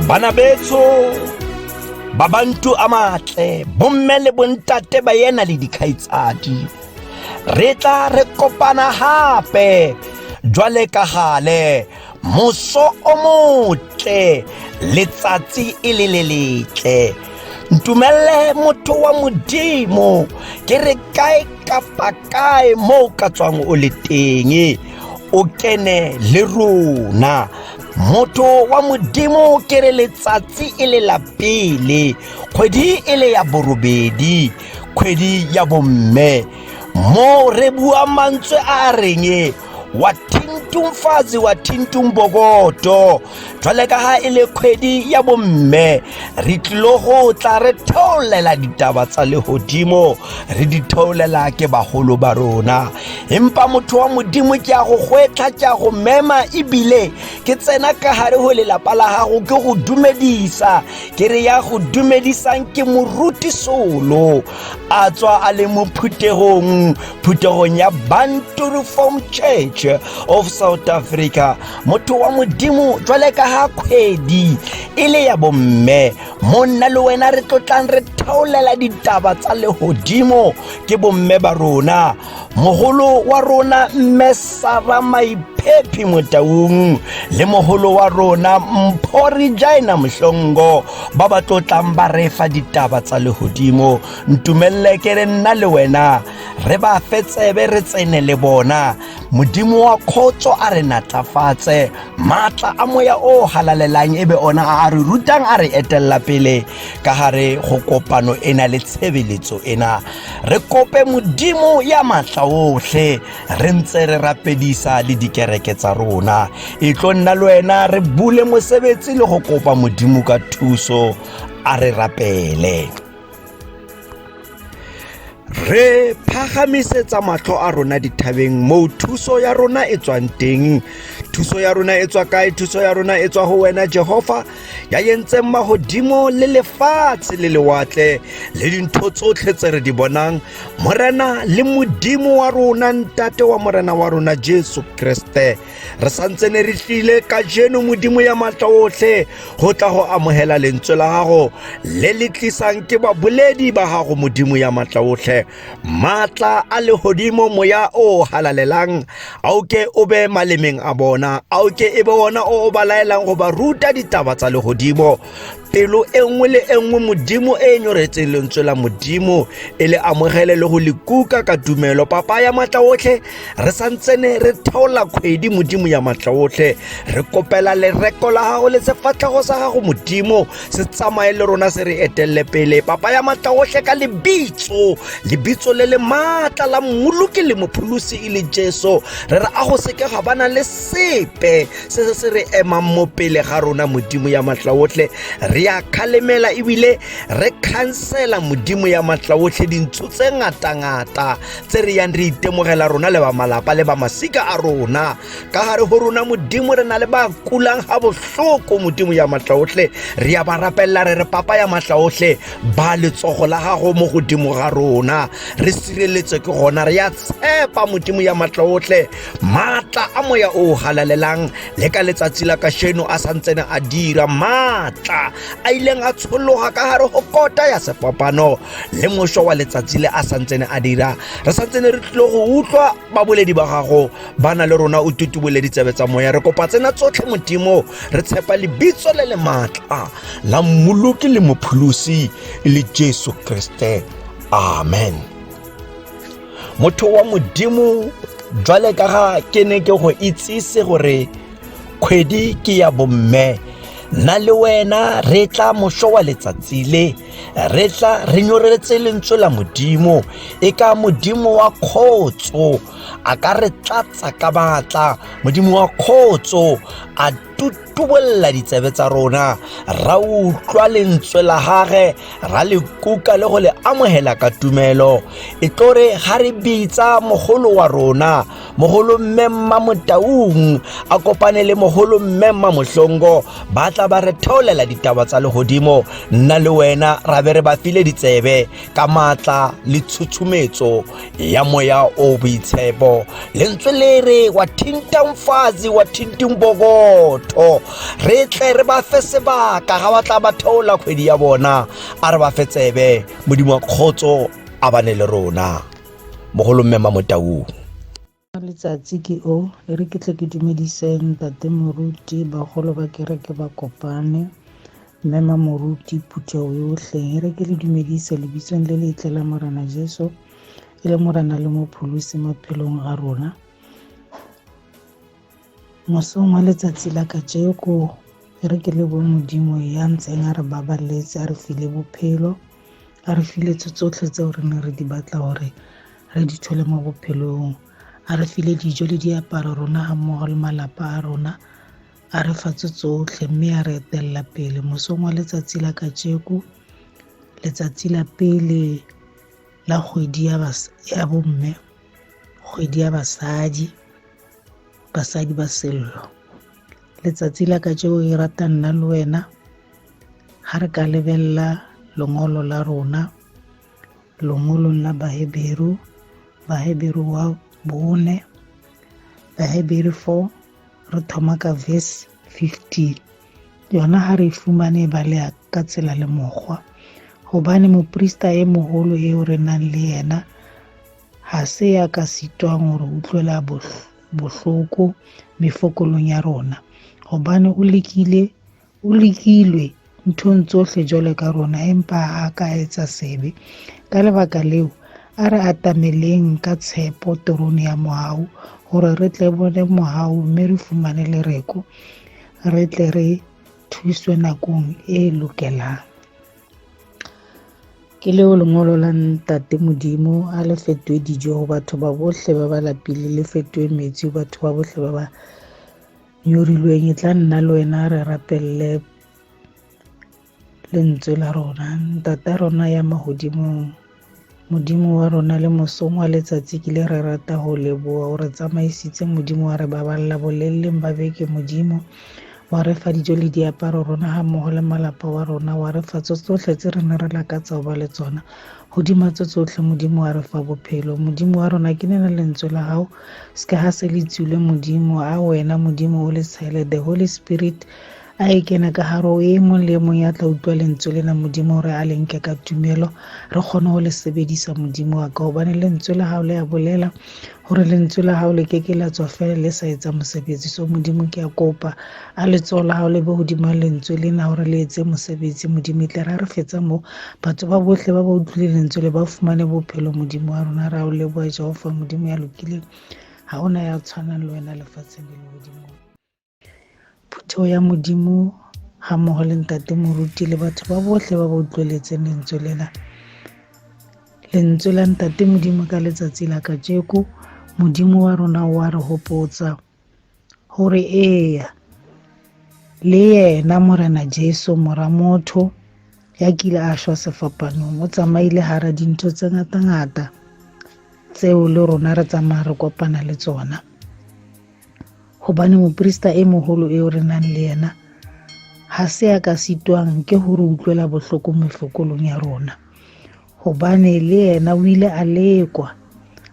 Bana betso babantu a matle, bomme le bontate ba ena le dikgaitsadi, re tla re kopana hape jwale ka gale. Moso o motle, letsatsi e le le letle. Ntumelle motho wa Modimo, ke re kae kapa kae mo o ka tswang o le teng, o kene le rona. Motho wa Modimo, ke re letsatsi e le la pele, kgwedi e le ya borobedi, kgwedi ya bomme, mo re bua mantswe a a reng wa thintumfazi wa thintumbokoto. Jwale ka ha e le kgwedi ya bomme, re tlilo go tla re theolela ditaba tsa lehodimo, re di theolela ke bagolo ba rona. Empa motho wa Modimo, ke a go gwetlha, ke a go mema, ebile ke tsena ka gare go lelapa la gago, ke go dumedisa. Ke re ya go dumedisang ke Moruti Solo, a tswa a le mo phuthegong ya Bantu Reform Church of South Africa. Motho wa Modimo, jwale ka ha kgwedi e le ya bomme, mo nna le wena re tlotlang re theolela ditaba tsa lehodimo ke bomme ba rona, mogolo wa rona Mme Sara Maiphephi Motaung le mogolo wa rona Mpho Regina Mohlongo, ba ba tlotlang ba re fa ditaba tsa lehodimo. Ntumelle ke re nna le wena re ba fe tsebe, re tsene le bona. Modimo wa kgotso a re natlafatse, maatla a moya o halalelang e be ona a a re rutang, a re etella pele ka gare go kopano ena le tshebeletso ena. Re kope Modimo ya maatla otlhe re ntse re rapedisa le dikereke tsa rona. E tlo nna le wena re bule mosebetsi le go kopa Modimo ka thuso. A re rapele. Re phagamisetsa matlho a rona dithabeng moo thuso ya rona e tswang teng. Thuso ya rona e tswa kae? Thuso ya rona e tswa ho wena Jehova, ya entseng mahodimo le lefatshe le lewatle le dintho tsotlhe tse re di bonang. Morena le Modimo wa rona, Ntate wa Morena wa rona Jesu Kriste, re santse ne re tlile kajeno, Modimo ya matla otlhe, go tla go amogela lentswe la gago le le tlisang ke baboledi ba gago. Modimo ya matla otlhe, maatla a legodimo, moya o halalelang, a o ke o be malemeng a bona, a o ke e be ona o o ba laelang go ba ruta ditaba tsa legodimo. Pelo e nngwe le e nngwe, Modimo, e nyoretseng lentswe la Modimo, e le amogele le go le kuka ka tumelo. Papa ya matla otlhe, re santsene re theola kgwedi, Modimo ya matla otlhe, re kopela lereko la gago le sefatlhego sa gago, Modimo, se tsamaye le rona, se re etelele pele. Papa ya matla otlhe, ka lebitso le le maatla la Mmoloki le Mopholosi e le Jesu, re re a go seke ga bana le sepe se se se re emang mo pele ga rona. Modimo ya matla otlhe, re a kgalemela ebile re khansela, Modimo ya matla otlhe, dintsho tse ngata-ngata tse re yang re itemogela rona le ba malapa le ba masika a rona ka gare go rona. Modimo, re na le ba kulang ga bohloko. Modimo ya matla otlhe, re ya ba rapelela, re re Papa ya matla otlhe, ba letsogo la gago mo godimo ga rona, re sireletse. Ke gona re ya tshepa, Modimo ya matla otlhe, maatla a moya o halalelang le ka letsatsi la kasheno a santsene a dira, maatla a ileng a tshologa ka gare go kota ya sefapano le mošwa wa letsatsi le a santsene a dira. Re santsene re tlile go utlwa baboledi ba gago ba na le rona, o tutubole ditsebe tsa moya. Re kopa tsena tsotlhe, Modimo, re tshepa lebitso le le maatla la Mmoloki le Mopholosi le Jesu Kriste, amen. Motho wa Modimo, jwale ka ga ke ne ke go itsise gore kgwedi ke ya bomme, nna le wena re tla mošo wa letsatsi le, re tla re nyoretse lentswe la Modimo. E ka Modimo wa kgotso a ka re tlatsa ka maatla, Modimo wa kgotso a tutubolla ditsebe tsa rona, ra utlwa lentswe la gage, ra le kuka le go le amogela ka tumelo. E tlo re ga re bitsa mogolo wa rona Mogolo mme Mmamotaung a kopane le mogolo mme Mmamohlongo, ba tla ba re theolela ditaba tsa legodimo. Nna le wena ra be re ba file ditsebe ka maatla le tshutshumetso ya moya o boitshepo. Lentswe le re wa thintang fazi wa thinting bogotho, re tle re ba fe sebaka ga ba tla ba theola kgwedi ya bona. A re ba fe tsebe, Modimo wa kgotso a bane le rona. Mogolo mme Mmamotaung. Letsatsi ke o e re ke tle ke dumedise ntate moruti, bagolo ba kereke ba kopane, mme mamoruti, phuthego yotlhe. E re ke le dumedise lebitsong le letle la Morena Jesu, e le Morena le mopholosi maphelong a rona. Mosong wa letsatsi la kajeko, e re ke lebohe Modimo ya ntseng a re babaletse, a re file bophelo, a re file tse tsotlhe tseo re ne re di batla hore re di thole mo bophelong. A re file dijo le diaparo rona ga mmogo le malapa a rona, a re fa tse tsotlhe mme a re etelela pele. Mosong wa letsatsi la kajeko, letsatsi la pele la kgwedi ya bomme, kgwedi ya basadi, basadi ba sello. Letsatsi la kajeko e rata nna le wena ha re ka lebella lengolo la rona, lengolong la Baheberu, Baheberu wa bone, Baheberu 4, re thoma ka verse 15. Yona ha re e fumane e baleha ka tsela le mokgwa, hobane moprista e moholo eo re nang le yena ha se ya ka sitwang hore utlwela bohloko mefokolong ya rona, hobane o lekile, o lekilwe nthong tsohle jwalo ka rona, empa ha a ka etsa sebe. Ka lebaka leo, a re atameleng ka tshepo terone ya mohau, hore re tle bone mohau mme re fumane lereko, re tle re thuswe nakong e lokelang. Ke leo lengolo la Ntate Modimo, a le fetohe dijo ho batho ba bohle ba ba lapile, le fetohe metsi ho batho ba bohle ba ba nyorilweng. E tla nna le wena re rapelle lentswe la rona. Ntata rona ya mahodimong, Modimo wa rona le mosong wa letsatsi ke le re rata ho leboha o re tsamaisitse Modimo wa re baballa bolelleng ba beke Modimo wa re fa dijo le diaparo rona ha mmoho le malapa wa rona, wa re fa tso tsohle tse re ne re lakatsa ho ba le tsona. Hodima tso tsohle Modimo wa re fa bophelo. Modimo wa rona ke nena lentswe la hao se ka ha se le tswile Modimo, a wena Modimo o le tshele the Holy Spirit a e kene ka hare ho e mong le e mong ya tla utlwa lentswe lena Modimo hore a le nke ka tumelo, re kgone ho le sebedisa Modimo wa ka, hobane lentswe la hao le a bolela hore lentswe la hao le ke ke la tswa fela le sa etsa mosebetsi. So Modimo ke a kopa a letsoho la hao le be hodima lentswe lena hore le etse mosebetsi Modimo, e tle re ha re fetsa moo batho ba bohle ba ba utlwile lentswe le ba fumane bophelo Modimo wa rona. Re a o leboha Jehova Modimo ya lokileng, ha hona ya tshwanang le wena lefatsheng le lehodimong. Phutheho ya Modimo ha mmoho le ntate moruti le batho ba bohle ba ba utlweletseng lentswe lena, lentswe la ntate Modimo ka letsatsi la kajeko, Modimo wa rona wa re hopotsa hore eya le yena Morena Jesu mora motho ya kile a shwa sefapanong, o tsamaile hara dintho tse ngata-ngata tseo le rona re tsamaya re kopana le tsona, hobane moprista e moholo eo re nang le yena ha se ya ka sitwang ke hore utlwela bohloko mefokolong ya rona, hobane le yena o ile a lekwa,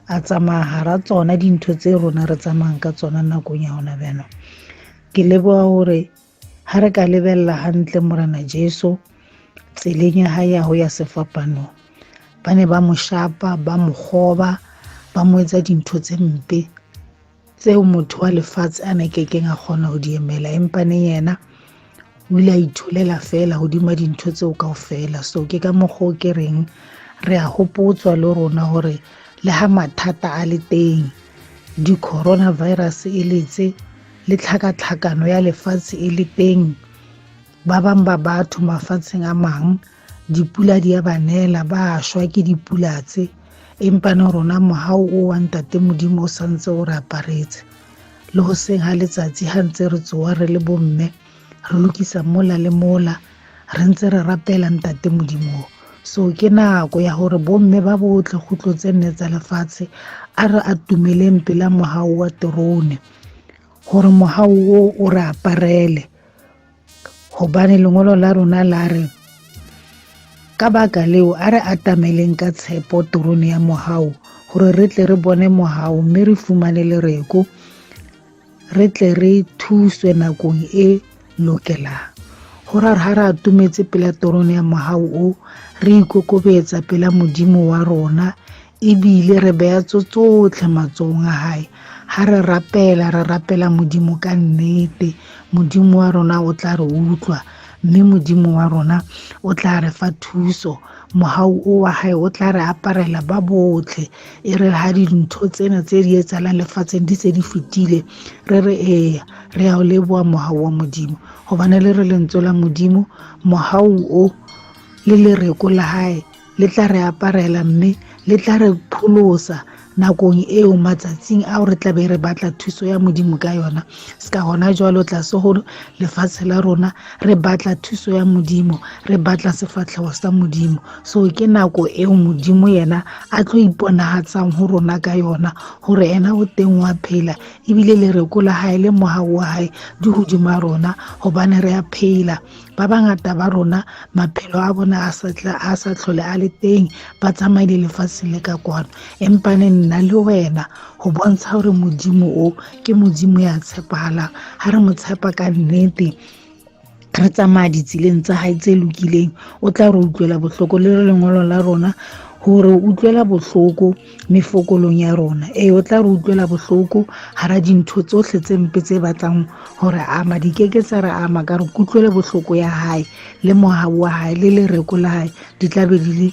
a tsamaya hara tsona dintho tse rona re tsamayang ka tsona nakong ya hona bjano. Ke leboha hore ha re ka lebella hantle Morena Jesu tseleng ya hae ya ho ya sefapanong, ba ne ba mo shapa, ba mo kgoba, ba mo etsa dintho tse mpe tseo motho wa lefatshe a ne kekeng a kgona ho di emela, empa ne yena o ile a itholela fela hodima dintho tseo kaofela. So ke ka mokgwa o ke reng re a hopotswa le rona hore le ha mathata a le teng, di-coronavirus e letse le tlhakatlhakano ya lefatshe e le teng, ba bang ba batho mafatsheng a mang dipula di a ba nela, ba shwa ke dipula tse, empa ne rona mohau o wa ntate Modimo o santse o re aparetse. Le hoseng ha letsatsi ha ntse re tsoha re le bomme, re lokisa mola le mola, re ntse re rapela ntate Modimo. So ke nako ya hore bomme ba botle kgutlo tse nne tsa lefatshe A re atumeleng pela mohau wa terone gore mohau o o re aparele, gobane lengolo la rona la re, ka baka leo a re atameleng ka tshepo terone ya mohau, gore re tle re bone mohau mme re fumane lereko, re tle re thuswe nakong e lokelang. Go ra re ha re atumetse pela terone ya mohau o, re ikokobetsa pela Modimo wa rona, ebile re beya tso tsotlhe matsogong a hae. Ha re rapela, re rapela Modimo ka nnete, Modimo wa rona o tla re utlwa, mme Modimo wa rona o tla re fa thuso. Mohau o wa hae o tla re aparela ba botlhe. E re ha dintho tsena tse di etsahalang lefatsheng di se di fetile, re re eya, re a o leboha mohau wa Modimo, gobane le re lentswe la Modimo, mohau o le lereko la hae le tla re aparela mme le tla re pholosa nakong eo, matsatsing ao re tla be re batla thuso ya Modimo ka yona. Se ka gona jwalo tlase go lefatshe la rona, re batla thuso ya Modimo, re batla sefatlhego sa Modimo. So ke nako eo Modimo yena a tlo iponagatsang go rona ka yona, gore ena o teng wa phela, ebile lereko la hae le mohau wa hae di hodima rona, gobane re a phela. Ba bangata ba rona maphelo a bona a sa tla, a sa tlhole a le teng, ba tsamaile lefatsheng le ka kwano. Empa ne nna le wena, go bontsha gore Modimo o ke Modimo ya tshepahalang. Ha re mo tshepa ka nnete, re tsamaya ditseleng tsa hae tse lokileng, o tla re utlwela bohloko. Le re lengolo la rona gore o utlwela bohloko mefokolong ya rona. Ee, o tla re utlwela bohloko hara dintho tsohle tse mpe tse batlang hore ama, di keke tsa re ama, ka re kutlwele bohloko ya hae le mohau wa hae le lereko la hae di tla be di le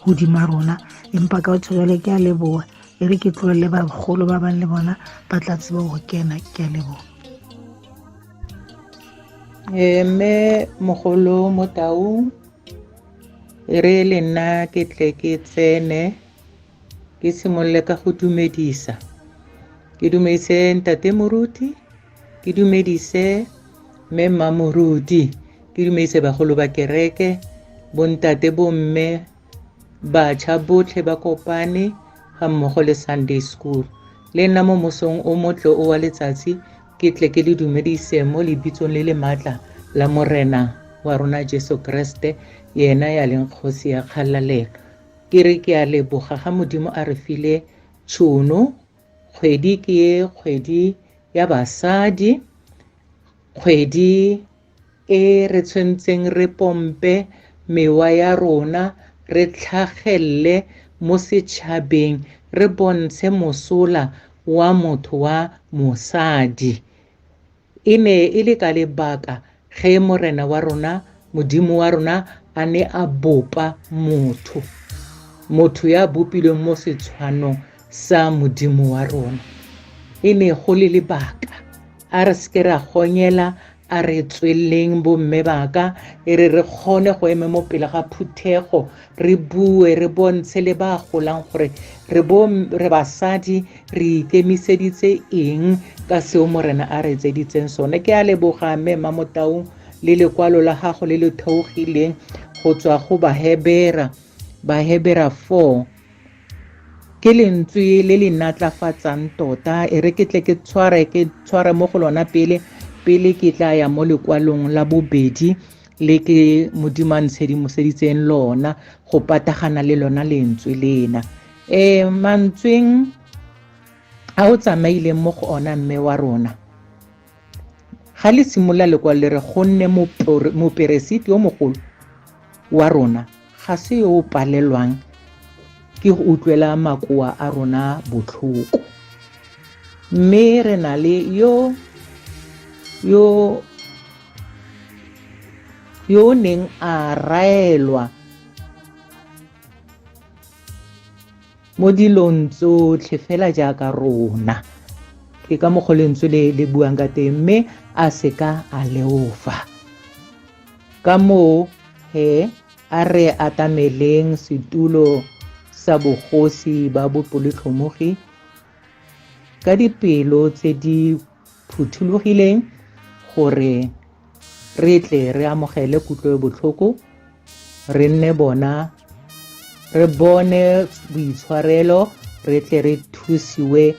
hodima rona. Empa ka ho jwale ke a leboha, e re ke tlohelle bagolo ba bang le bona ba tla tseba ho kena. Ke a leboha. Mme mogolo Motaung, e re le nna ke tle ke tsene ke simolole ka go dumedisa. Ke dumedise ntate moruti, ke dumedise mme mma moruti, ke dumedise bagolo ba kereke, bontate, bomme, batjha botlhe ba kopane ga mmogo le Sunday school. Le nna mo mosong o motle o wa letsatsi ke tle ke le dumedise mo lebitsong le le maatla la Morena wa rona Jesu Kriste, yena ya leng kgosi ya kgalalelo. Ke re ke a leboga ga Modimo a re file tšhono. Kgwedi ke e kgwedi ya basadi, kgwedi e re tshwanetseng re pompe mewa ya rona, re tlhagelle mo setšhabeng, re bontshe mosola wa motho wa mosadi. E ne e le ka lebaka ge Morena wa rona, Modimo wa rona, a ne a bopa motho, motho ya bopilweng mo setshwanong sa Modimo wa rona. E ne go le lebaka. A re seke ra gonyela, a re tsweleng bomme baka, e re re kgone go ema mo pele ga phuthego, re bue, re bontshe le ba golang gore re basadi, re ikemiseditse eng ka seo Morena a re etseditseng sone. Ke a leboga mme Mma Motaung le lekwalo la gago le le theogileng go tswa go Bahebera, Bahebera 4. Ke lentswe le le natlafatsang tota, e re ke tle ke tshware, ke tshware mo go lona pele, pele ke tla ya mo lekwalong la bobedi le ke Modimo a ntshedimoseditseng lona go patagana le lona lentswe lena. Mantsweng a o tsamaileng mo go ona mme wa rona, ga le simolola lekwalo le re gonne moperesiti yo mogolo wa rona ga se yo o palelwang ke go utlwela makoa a rona botlhoko, mme re na le yo neng a raelwa mo dilong tsotlhe fela jaaka rona. Ke ka mokgwa lentswe le le buang ka teng, mme a seka a leofa. Ka moo he a re atameleng setulo sa bogosi ba bopelotlhomogi ka dipelo tse di phuthologileng, gore re tle re amogele kutlobotlhoko, re nne bona, re bone boitshwarelo, re tle re thuse. thusiwe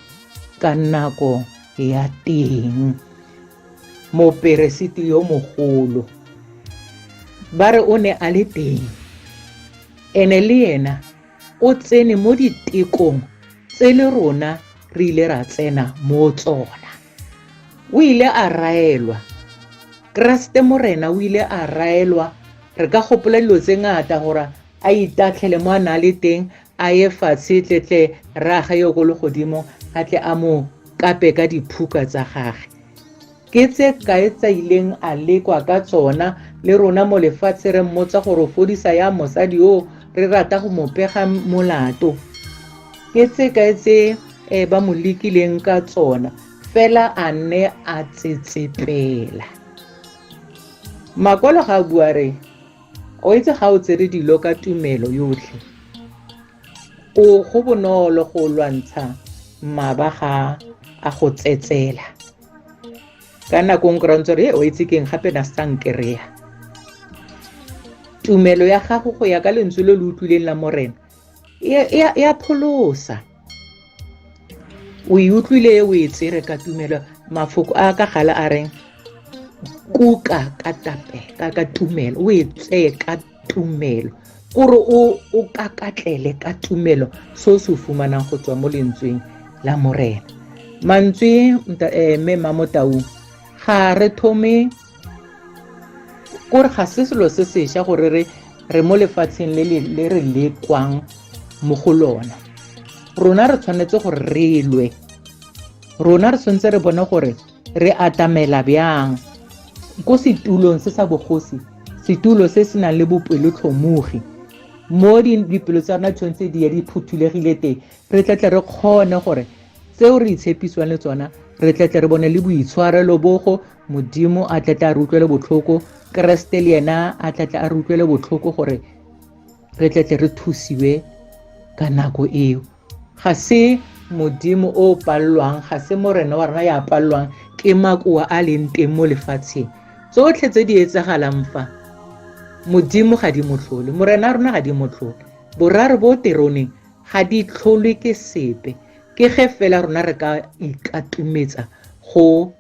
ka nako ya teng. Moperesiti yo mogolo ba re o ne a le teng, ene le ena o tsene mo ditekong tse le rona re ile ra tsena mo tsona. O ile a raelwa, Keresete Morena o ile a raelwa. Re ka gopola dilo tse ngata gore a itatlhele mo a na le teng, a ye fatshe tletle rraage yo ko legodimo a tle a mo kape ka diphuka tsa gage. Ke tse kae tsa ileng a lekwa ka tsona le rona mo lefatshe re mmotsa gore o fodisa ya mosadi o re rata go mo pega molato. Ke tse kae tse ba mo lekileng ka tsona, fela a nne a tsetsepela. Makwalo ga a bua re, o itse ga o tsere dilo ka tumelo yotlhe, o go bonolo go lwantsha mmaba ga a go tsetsela. Ka nako nngwe kry-a ntse re, o itse keng gape na sa nkereya. Tumelo ya gago go ya ka lentswe le le utlwileng la Morena e a pholosa. O e utlwile o e tsere ka tumelo. Mafoko a ka gale a reng kuka ka tape ka tumelo, o e tseye ka tumelo, kore o kakatlele ka tumelo se o se fumanang go tswa mo lentsweng la Morena. Mantswe mme Mamotau ga re thome kore ga se selo se sešwa gore re mo lefatsheng le re lekwang mo go lona. Rona re tshwanetse gore re lwe, rona re tshwanetse re bone gore re atamela bjang ko setulong se sa bogosi, setulo se se nang le bopelotlhomogi, mo dipelo tsa rona tshwanetse di ye di phuthulegile teng, re tletle re kgone gore tseo re itshepisiwang le tsona re tletle re bone le boitshwarelo bogo. Modimo a tletle a re utlwele botlhoko, Keresete le ena a tletle a re utlwele botlhoko gore re tletle re thusiwe ka nako eo. Ga se Modimo o pallwang, ga se Morena wa rona ya pallwang ke makoa a leng teng mo lefatsheng. Tsotlhe tse di etsagalang fa Modimo ga di mo tlhole, Morena wa rona ga di mo tlhole, boraro bo teroneng ga di tlholwe ke sepe. Ke ge fela rona re ka ikatumetsa go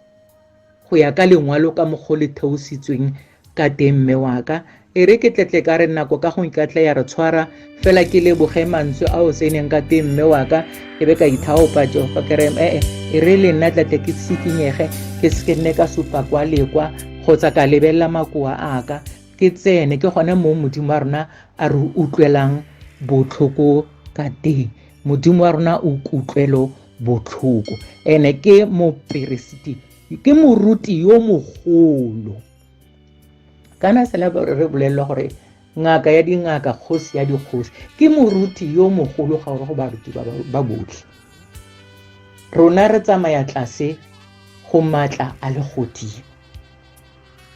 ya ka lengwalo ka mokgwa o le theositsweng ka teng. Mme wa ka, e re ke tletle ka re nako ka go ikatla ya re tshwara fela, ke leboge mantswe a o tseneng ka teng mme wa ka, ke be ka ithaopa Jehofa ke re e re le nna tletle ke tshikinyege, ke se ke nne ka supa kwa le kwa kgotsa ka lebelela makoa a ka, ke tsene. Ke gone mo Modimo wa rona a re utlwelang botlhoko ka teng. Modimo wa rona o kutlwelo botlhoko, ene ke moperesiti, ke moruti yo mogolo. Kana sela re bolelelwa gore ngaka ya dingaka, kgosi ya dikgosi, ke moruti yo mogolo ga gore go baruti ba botlhe. Rona re tsamaya tlase go maatla a legodimo,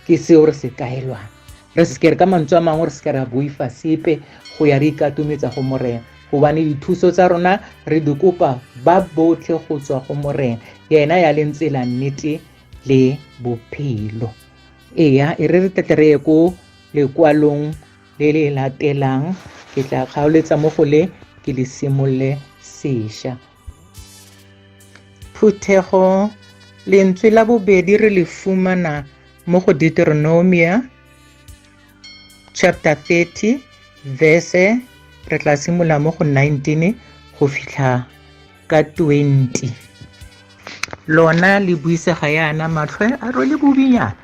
ke seo re se kaelwang. Re seke re ka mantswe a mangwe re seke ra boifa sepe go ya re ikatometsa go Morena, gobane dithuso tsa rona re di kopa ba botlhe go tswa go Morena, yena ya leng tsela, nnete le bophelo. Eya, e re re tletle re ye ko lekwalong le le latelang, ke tla kgaoletsa mo go le ke le simolole sešwa. Phuthego, lentswe la bobedi re le fumana mo go Deuteronomia chapter 30 verse, re tla simolola mo go 19 go fitlha ka 20. Lona le buisega yana matlhwe a rwele bobinyana.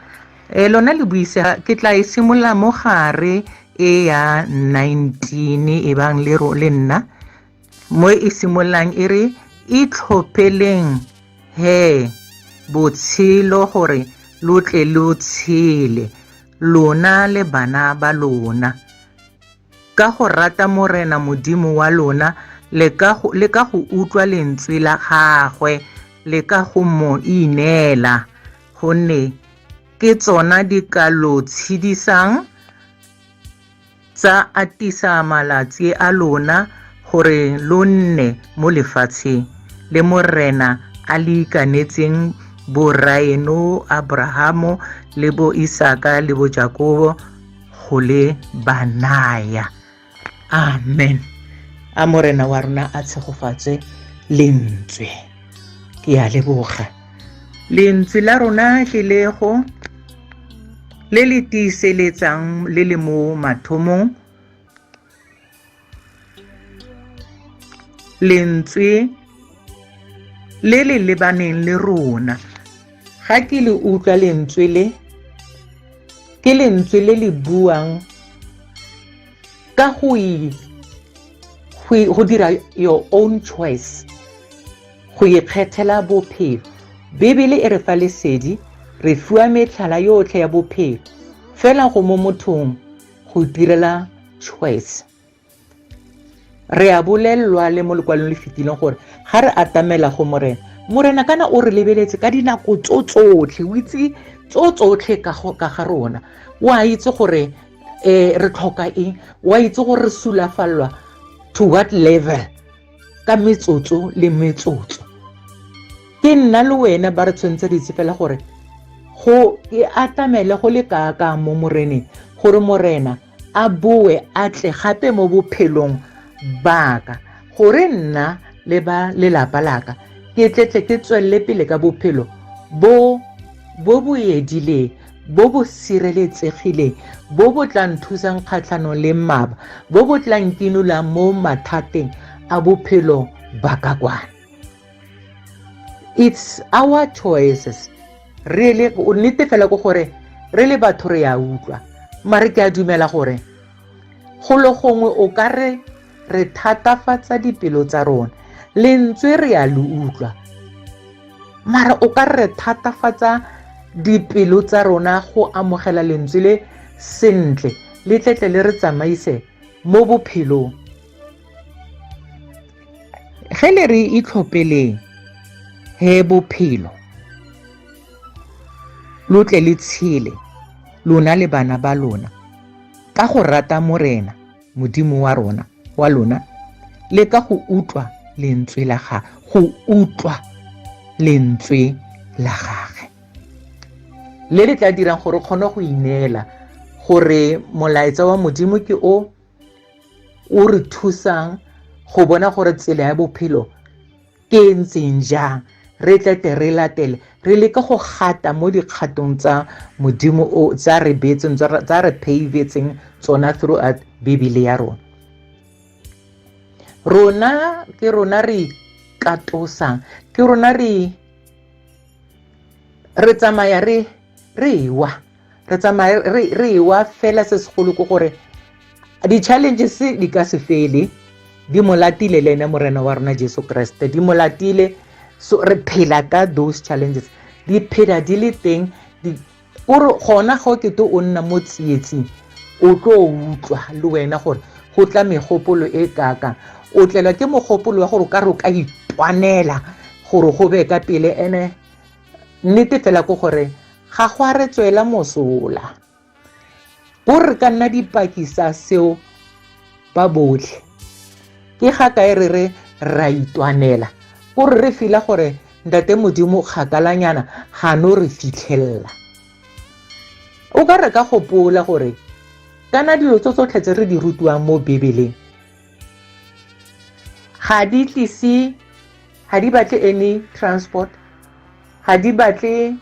Lona le buisega, ke tla e simolola mo gare e ya 19 e bang le le nna mo e simololang e re itlhopheleng he botshelo gore lo tle lo tshele lona le bana ba lona ka go rata Morena Modimo wa lona le ka go utlwa lentswe la gagwe le ka go mo ineela, gonne ke tsona di ka lo tshedisang tsa atisa malatsi a lona gore lo nne mo lefatsheng le Morena a le ikanetseng borraeno Abrahamo le bo Isaka le bo Jakobo go le ba naya. Amen. A Morena wa rona a tshegofatse Lentswe. Ke a leboga. Lentswe la rona ke le go le le tiiseletsang le le mo mathomong. Lentswe le le lebaneng le rona. Ga ke le utlwa lentswe le, ke lentswe le le buang ka go go dira your own choice, go ikgethela bophelo. Bibele e re fa lesedi, re fiwa metlhala yotlhe ya bophelo, fela go mo mothong go direla choice. Re a bolelelwa le mo lekwalong le fetileng gore ga re atamela go Morena, Morena kana o re lebeletse ka dinako tso tsotlhe, o itse tso tsotlhe ka ga rona, o a itse gore re tlhoka eng, o a itse gore re sulafallwa to what level ka metsotso le metsotso. Ke nna le wena ba re tshwanetse re itse fela gore go e atamele go le kaakang mo Moreneng, gore Morena a boe a tle gape mo bophelong baka, gore nna le ba lelapa laka ke tletle ke tswelele pele ka bophelo bo bo bo edileng, bo bo sireletsegileng, bo bo tla nthusang kgatlhanong le mmaba, bo bo tla nkinolang mo mathateng a bophelo ba ka kwana. It's our choices. Re le o nnete fela ke gore re le batho re a utlwa, mare ke a dumela gore go le gongwe o ka re re thatafatsa dipelo tsa rona. Lentswe re a le utlwa, mara o ka re thatafatsa dipelo tsa rona go amogela lentswe le sentle, le tletle le re tsamaise mo bophelong. Ge le re itlhopeleng he bophelo, lo tle le tshele lona le bana ba lona ka go rata Morena Modimo wa rona wa lona, le ka go utlwa lentswe la gagwe, go utlwa lentswe la gagwe le le tla dirang gore kgone go ineela, gore molaetsa wa Modimo ke o o re thusang go bona gore tsela ya bophelo ke e ntseng jang, re tlete re latele, re leke go gata mo dikgatong tsa Modimo o tsa re beetseng, tsa re pavetseng tsona throughout Bibele ya rona. Rona ke rona re ikatosang, ke rona re re tsamaya re re wa, re tsamaya re re wa fela. Se segolo ke gore di-challenges di ka se fele, di mo latile le ene Morena wa rona Jesu Kriste, di mo latile. So re phela ka those challenges, di phela di le teng. Kore gona ga o kete o nna mo tsietsing, o tlo utlwa le wena gore go tla megopolo e kaka, o tlelwa ke mogopolo wa gore o ka re o ka itwanela gore go be ka pele. Ene nnete fela ke gore ga go a re tswela mosola, ko re ka nna dipaki sa seo ba botlhe. Ke ga kae re re ra itwanela, ko re re fila gore ntate Modimo kgakalanyana ga no re fitlhelela. O ka re ka gopola gore kana dilo tso tsotlhe tse re di rutiwang mo Bibeleng ga di tlise, ga di batle any transport, ga di batle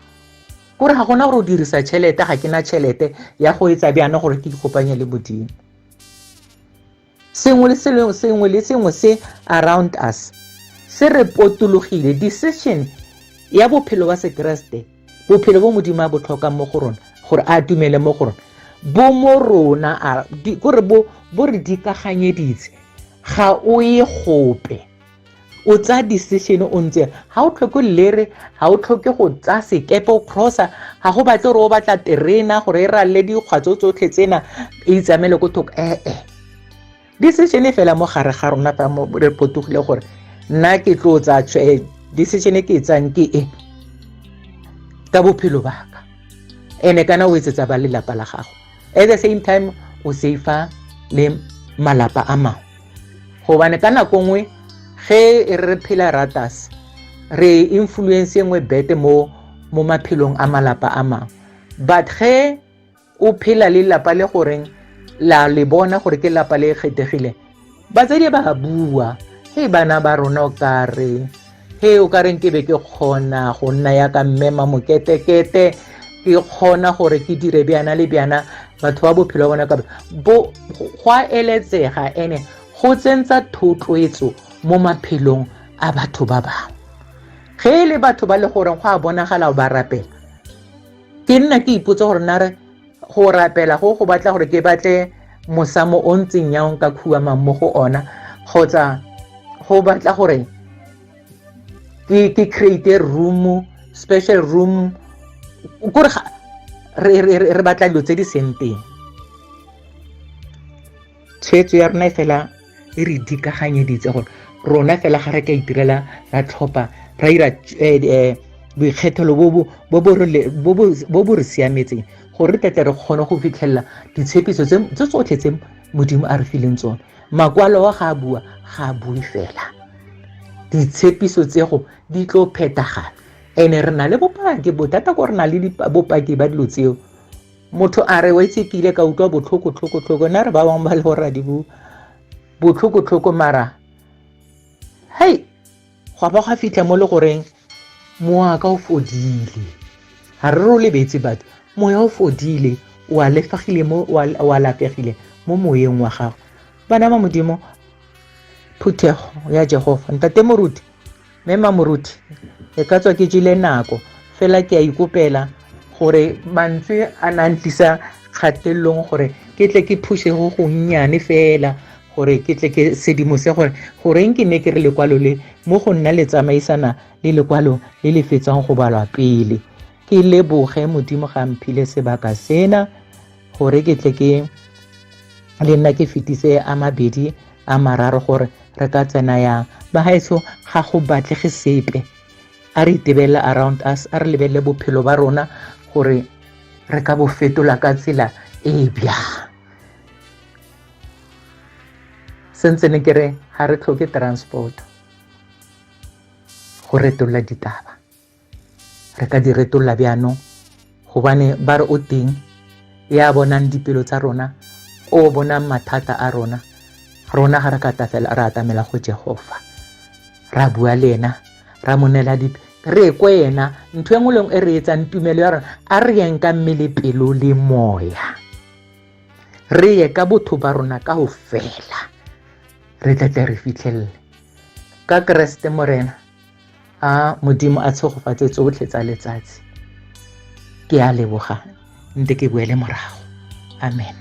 kore ga gona gore o dirisa tšhelete. Ga ke na tšhelete ya go etsa bjana gore ke ikopanye le Modimo. Sengwe le sengwe, sengwe le sengwe se around us, se re potologile. Decision ya bophelo ba Sekeresete, bophelo bo Modimo a bo tlhokang mo go rona gore a atumele mo go rona, bo mo rona, kore bo bo re dikaganyeditse. Ga o ye gope, o tsaya decision o ntse, ga o tlhoke lere, ga o tlhoke go tsaya sekepe o crossa, ga go batle gore o batla terena gore e ralle dikgwa tso tsotlhe tsena e itsamele ko thoko. Ee, decision e fela mo gare ga rona fa mo re potogile gore nna ke tlo tsaya decision e ke e tsang ke e ka bophelo baka. Ene kana o etsetsa ba lelapa la gago, at the same time o safa le malapa a mangwe, gobane ka nako nngwe ge re phela ratas re influence e nngwe bete mo mo maphelong a malapa a mangwe. But ge o phela le lelapa le goreng la le bona gore ke lelapa le kgethegileng, batsadi ba bua, He bana ba rona o kare he o ka reng ke be ke kgona go nna ya ka mme mamoketekete, ke kgona gore ke dire bjana le bjana. Batho ba bophelo ba bona ka bo go a eletsega, ene go tsentsa thotloetso mo maphelong a batho ba bangwe. Ge e le batho ba le goreng go a bonagala ba rapela, ke nna ke ipotsa gore na re go rapela go go batla gore ke batle mosamo o ntseng yang ka khuamang mo go ona, kgotsa go batla gore ke create room, special room, kore re batla dilo tse di seng teng. Tshwetso ya rona e fela e re dikaganyeditse gore rona fela ga re ka itirela, ra tlhopha, ra ira boikgethelo bo bo re siametseng gore re tle re kgone go fitlhelela ditshepiso tse tsotlhe tse Modimo a re fileng tsone. Makwalo wa ga a bua, ga a bue fela, ditshepiso tsego di tlo phethagala. Ene re na le bopaki, bothata ko re na le bopaki ba dilo tseo. Motho a re, wa itse, ke ile ka utlwa botlhoko tlhoko tlhoko, nna re ba bangwe ba le gore ra di bua botlhoko tlhoko, mara hei gwa ba gwa fitlha mo le goreng mowa ka o fodile. Ga re ro lebetse batho, moya o fodile, o a lefagile mo, o a lapegile mo moyeng wa gago. Bana ba Modimo, phuthego ya Jehova, ntate moruti, mme mamoruti, e ka tswa ke jele nako fela, ke a ikopela gore mantswe a na ntlisa kgatelelong gore ke tle ke phuse go gonnyane fela, gore ke tle ke sedimose gore goreng ke ne ke re lekwalo le mo go nna le tsamaisana le lekwalo le le fetsang go balwa pele. Ke leboge Modimo ga mphile sebaka sena gore ke tle ke le nna ke fetise a mabedi a mararo gore re ka tsena yang. Bagaetsho, ga go batlege sepe, a re itebelele around us, a re lebelele bophelo ba rona gore re ka bo fetola ka tsela e e bjang. Sentse ne ke re ga re tlhoke transport go retolla ditaba, re ka di retolla bjaanong, gobane ba re o teng ya bonang dipelo tsa rona, o bonang mathata a rona. Rona ga re ka tafela ra atamela go Jehova, ra bua le ena, ra mo neela dipe, re kwe ena ntho e nngwe le nngwe e re etsang. Tumelo ya rona a re yeng ka mmele, pelo le moya, re ye ka botho ba rona ka ho fela, re tle tle re fitlhelele ka Keresete Morena. A Modimo a tshegofatse tsotlhe tsa letsatsi. Ke a leboga, nte ke boele morago. Amen.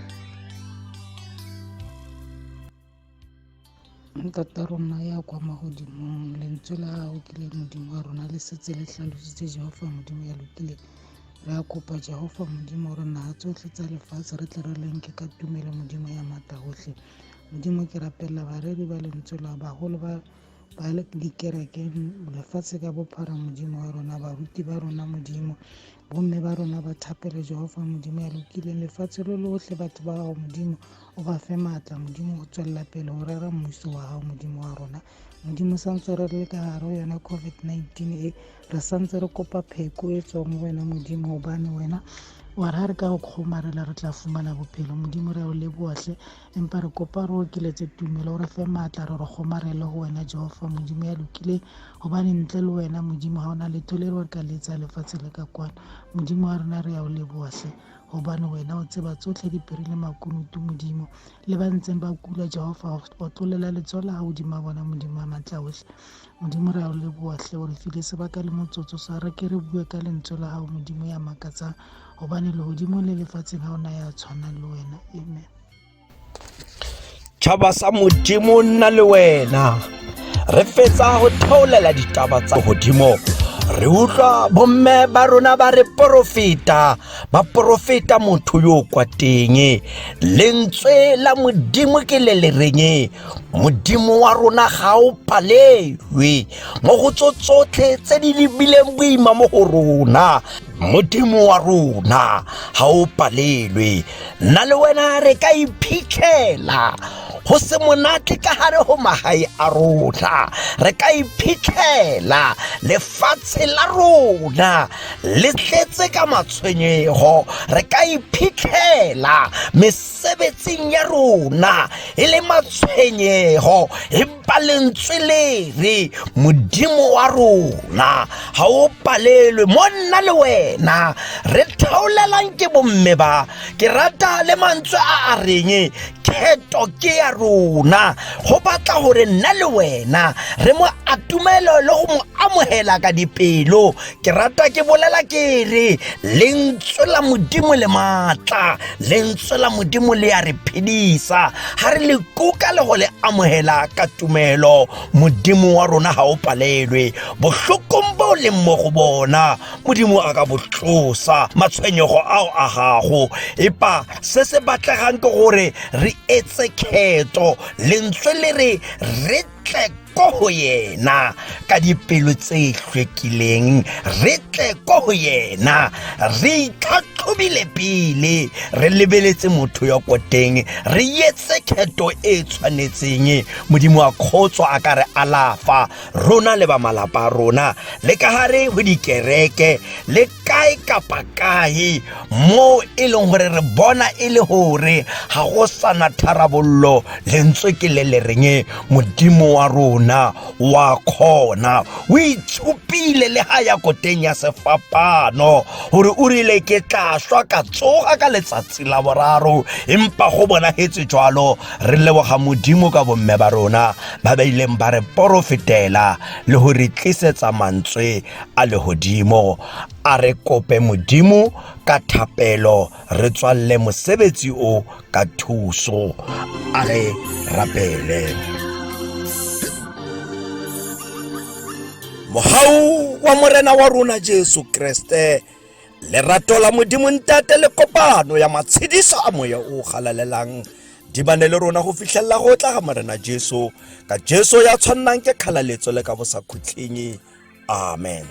Ntata rona ya kwa magodimong, lentswe la gago ke le Modimo wa rona le setse le tlhalositse. Jehova Modimo ya lokileng, re a kopa, Jehova Modimo, gore naga tsotlhe tsa lefatshe re tle re lenke ka tumelo. Modimo ya maatla gotlhe, Modimo, ke rapelela bareri ba lentswe la, bagolo ba ba dikereke lefatshe ka bophara. Modimo wa rona, baruti ba rona, Modimo, bomme ba rona ba thapelo, Jehova Modimo ya lokileng, lefatshe lo lotlhe, batho ba gago, Modimo, o ba fe maatla, Modimo, go tswelela pele go rera mmuso wa gago. Modimo wa rona, Modimo, santse re le ka gare go yona COVID-19 e, re santse re kopa pheko e tswang go wena, Modimo, gobane wena wa re ga re ka go kgomarela re tla fumana bophelo. Modimo, re a o leboatlhe, empa re kopa re okeletse tumelo, o re fe maatla, re re kgomarele go wena, Jehova Modimo ya lokileng, gobane ntle le wena, Modimo, ga ona letho le re ka letsa lefatshe le ka kwano. Modimo wa rona, re ya o leboatlhe, gobane wena o tseba tsotlhe diphiri le makunutu. Modimo, le ba ntseng ba kula, Jehova, o tlolela letsogo la godimo bona. Modimo wa maatla otlhe, Modimo, re a o leboatlhe, o re file sebaka le motsotso sa re ke re bue ka lentswe la gago, Modimo ya makatsang, gobane legodimong le lefatsheng ga ona ya tshwanang le wena. Amen. Tšhaba sa Modimo, nna le wena re fetsa go theolela ditaba tsa godimo, re utlwa bomme ba rona ba re porofeta, ba porofeta motho yo kwa teng. Lentswe la Modimo ke le le reng Modimo wa rona ga o palelwe mo go tso tsotlhe tse di lebileng boima mo go rona. Modimo wa rona ga o palelwe. Nna le wena re ka iphitlhela. Go se monate ka gare go magae a rona, re ka iphitlhela lefatshe la rona le tletse ka matshwenyego. Re ka iphitlhela mesebetsing ya rona e le matshwenyego, empa lentswe le re Modimo wa rona ga o palelwe. Mo nna le wena re theolelang ke bomme ba. Ke rata le mantswe a a reng kgetho ke ya rona. Go batla gore nna le wena re mo atumelo le go mo amogela ka dipelo. Ke rata ke bolela ke re lentswe la Modimo le maatla, lentswe la Modimo le ya re phedisa ga re le kuka le go le amogela ka tumelo. Modimo wa rona ga o palelwe. Bohlokong bo leng mo go bona, Modimo a ka bo tlosa, matshwenyego ao a gago. Epa se se batlegang ke gore re etse kgetho. Lentswe le re re tle ko go yena ka dipelo tse hlwekileng, re tle ko go yena re itlhatlhobile pele, re lebeletse motho ya ko teng, re etse kgetho e tshwanetseng. Modimo wa kgotso a ka re alafa rona le ba malapa a rona, le ka gare go dikereke le kae kapa kae mo e leng gore re bona e le gore ga go sana tharabollo. Lentswe ke le le reng Modimo wa rona wa kgona. O itshupile le ga ya koteng ya sefapano gore o rile ke tla šwa ka tsoga ka letsatsi la boraro, empa go bonagetse jwalo. Re leboga Modimo ka bomme ba rona ba ba ileng ba re porofetela le go re tlisetsa mantswe a lehodimo. A re kope Modimo ka thapelo, re tswalle mosebetsi o ka thuso. A re rapele. Mohau wa Morena wa rona Jesu Kriste, lerato la Modimo Ntate le kopano ya matshediso a Moya o galalelang di bane le rona go fitlhelela go tla ga Morena Jesu. Ka Jesu ya tshwannang ke kgalaletso le ka bosakhutlheng. Amen.